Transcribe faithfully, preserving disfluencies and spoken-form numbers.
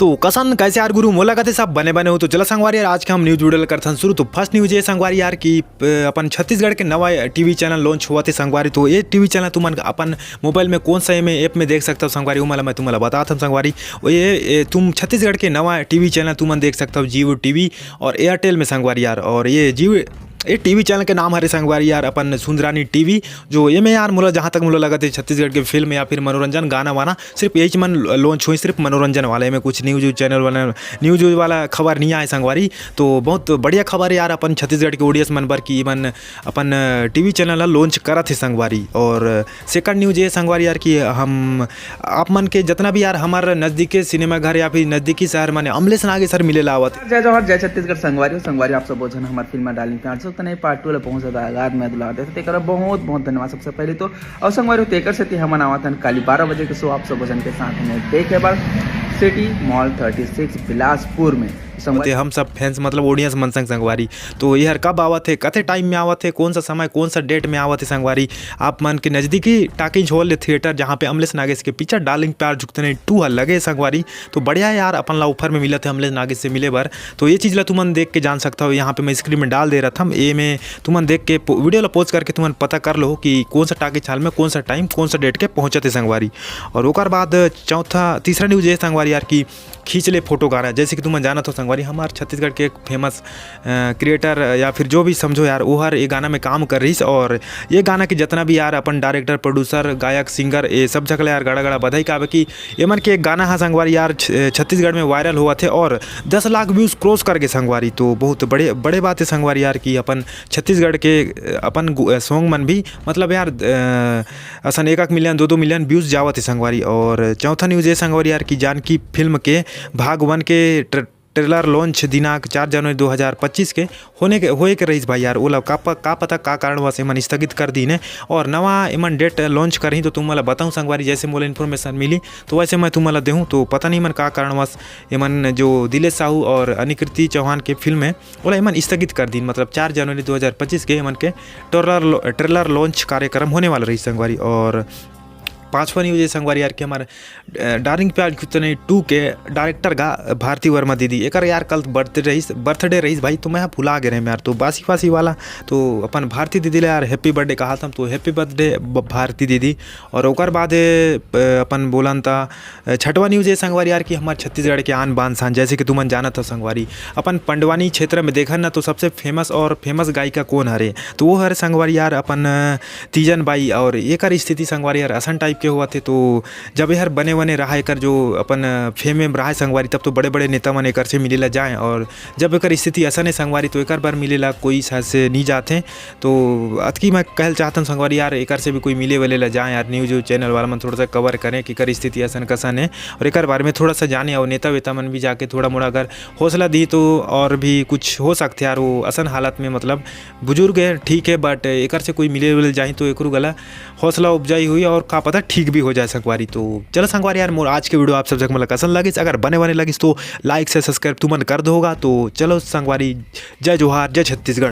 तो कसन, कैसे यार गुरु, मोला कथे सब बने बने हो। तो चला संगवारी यार, आज के हम न्यूज वीडियो ल करथन शुरू। तो फर्स्ट न्यूज ये संगवारी यार कि अ, अपन छत्तीसगढ़ के नवा टीवी चैनल लॉन्च होवत हे संगवारी। तो ये टीवी चैनल तुमन अपन मोबाइल में कौन सा एमे ऐप में देख सकता हो संगवारी, वो मैं तुम्हें बताता हूँ संगवारी। और ये, ये तुम छत्तीसगढ़ के नवा टीवी चैनल तुमन देख सकता हो Jio TV और Airtel में संगवारी यार। और ये Jio, ये टीवी चैनल के नाम हरे संगवारी यार अपन सुंदरानी टीवी। जो ये में यार मोला, जहाँ तक मोला लगत हे, छत्तीसगढ़ के फिल्म या फिर मनोरंजन, गाना वाना, सिर्फ यही मन लॉन्च हुई, सिर्फ मनोरंजन वाले में, कुछ न्यूज चैनल वाला, न्यूज वाला खबर नहीं आए संगवारी। तो बहुत बढ़िया खबर है यार अपन छत्तीसगढ़ के ऑडियंस मन बर कि मन अपन टीवी चैनल ला लॉन्च करत हे संगवारी। और सेकंड न्यूज ये संगवारी यार कि हम आप मन के जितना भी यार हमार नजदीकी सिनेमा घर या फिर नजदीकी शहर माने अमलेश नागेश सर मिले ला आवत हे। जय जोहार, जय छत्तीसगढ़ संगवारी हो। संगवारी आप सब झन हमार फिल्म डार्लिंग प्यार से उतने पार्ट टू ला पहुंच जाता आगाज में दुलार देते, तेकर बहुत बहुत धन्यवाद सबसे पहले तो। और संगवारी हो, तेकर सेती हमन आवत हन काली बारह बजे के शो आप सब झन के साथ में देखे बर city mall thirty six Bilaspur में। संगवारी ते हम सब फैंस मतलब ऑडियंस मन संग संगवारी। तो ये हर कब आवत हे, कते टाइम में आवत हे, कौन सा समय, कौन सा डेट में आवत हे संगवारी, आप मन के नजदीकी टाकिंज हॉल या थिएटर जहाँ पे अमलेश नागेश के पिक्चर डार्लिंग प्यार झुकते नहीं टू हर लगे संगवारी। तो बढ़िया है यार, अपन ला ऑफर में मिलत हे अमलेश नागेश से मिले बर। तो ये चीज़ ला तुमन देख के जान सकता हो, यहाँ पे मैं स्क्रीन में डाल दे रहा था, ये में तुमन देख के पो-, वीडियो ला पॉज करके तुमन पता कर लो कि कौन सा टाकिज हॉल में कौन सा टाइम कौन सा डेट के पहुँचत हे संगवारी। और ओकर बाद चौथा, तीसरा न्यूज ये संगवारी यार कि खींच ले फोटो गाना, जैसे कि तुमन जानत हो संगवारी, हमार छत्तीसगढ़ के एक फेमस क्रिएटर या फिर जो भी समझो यार, वो हर ये गाना में काम कर रहीस। और ये गाना के जितना भी यार अपन डायरेक्टर, प्रोड्यूसर, गायक, सिंगर, ये सब झकला यार गड़ा गड़ा बधाई काबे कि ये मन के एक गाना हा संगवारी यार छ-, छत्तीसगढ़ में वायरल होवत हे और दस लाख व्यूज क्रॉस कर गे संगवारी। तो बहुत बड़े बड़े बात हे संगवारी यार कि अपन छत्तीसगढ़ के अ, अपन गु-, अ, सॉन्ग मन भी मतलब यार अ, असन एक एक मिलियन, दो दो मिलियन व्यूज जावत हे संगवारी। और चौथा न्यूज ये संगवारी यार कि जानकी फिल्म के भाग वन के ट्र-, ट्रेलर लॉन्च दिनांक चार जनवरी दो हज़ार पच्चीस के होने के, होए के रहीस भाई यार, ओला का प-, का पता का कारणवश एमन स्थगित कर दीन हे और नवा एमन डेट लॉन्च करही। तो तुम मोला बताऊँ संगवारी, जैसे मोला इन्फॉर्मेशन मिली तो वैसे मैं तुम मोला देहूँ। तो पता नहीं एमन का कारणवश एमन जो दिलेश साहू और अनिकृति चौहान के फिल्म हे ओला एमन स्थगित कर दीन, मतलब चार जनवरी दो हज़ार पच्चीस के एमन के ट्रेलर लो-, ट्रेलर लॉन्च कार्यक्रम होने वाला रहीस संगवारी। और पाँचवा न्यूज ये संगवारी यार कि हमारे अ, डार्लिंग प्यार झुकते नहीं टू के डायरेक्टर गा भारती वर्मा दीदी, एकर यार कल बर्थडे रहीस, बर्थडे रहीस भाई, तो मैं भुला गे रहें यार, तो बासी बासी वाला। तो अपन भारती दीदी ला यार हैप्पी बर्थडे कहा था, तो हैप्पी बर्थडे भारती दीदी। और ओकर बाद अ, अपन बोलन ता अ, छठवा न्यूज ये संगवारी यार कि हमार छत्तीसगढ़ के आन बान शान, जैसे कि तुमन जानत हो संगवारी, अपन पंडवानी क्षेत्र में देखन ना तो सबसे फेमस और फेमस गायिका कौन हरे, तो वो हरे संगवारी यार अपन अ, तीजन बाई। और एकर स्थिति संगवारी यार असन टाइप के होवत हे, तो जब एहर बने बने रहा, एकर जो अपन फेम में रहा संगवारी, तब तो बड़े बड़े नेता मन एकर से मिले ला जाए। और जब एकर स्थिति असन हे संगवारी, तो एकर बर मिले ला कोई शायद से नहीं जात हे। तो अतकी मैं कहल चाहत हन संगवारी यार, एकर से भी कोई मिले वाले ला जाए यार, न्यूज चैनल वाला मन थोड़ा सा कवर करें कि एकर स्थिति असन कसन हे और एकर बारे में थोड़ा सा जाने। और नेता वेता मन भी जाके थोड़ा मोड़ा अगर हौसला दी तो और भी कुछ हो सकते यार, वो असन हालत में मतलब बुजुर्ग हे ठीक हे, बट एकर से कोई मिले वाले जाही तो एकरू गला हौसला उपजाई हुई और का पता ठीक भी हो जाए संगवारी। तो चलो संगवारी यार, मोर आज के वीडियो आप सब जग मतलब कसन लगिस, अगर बने बने लगिस तो लाइक से सब्सक्राइब तुमन कर दो होगा। तो चलो संगवारी, जय जोहार, जय छत्तीसगढ़।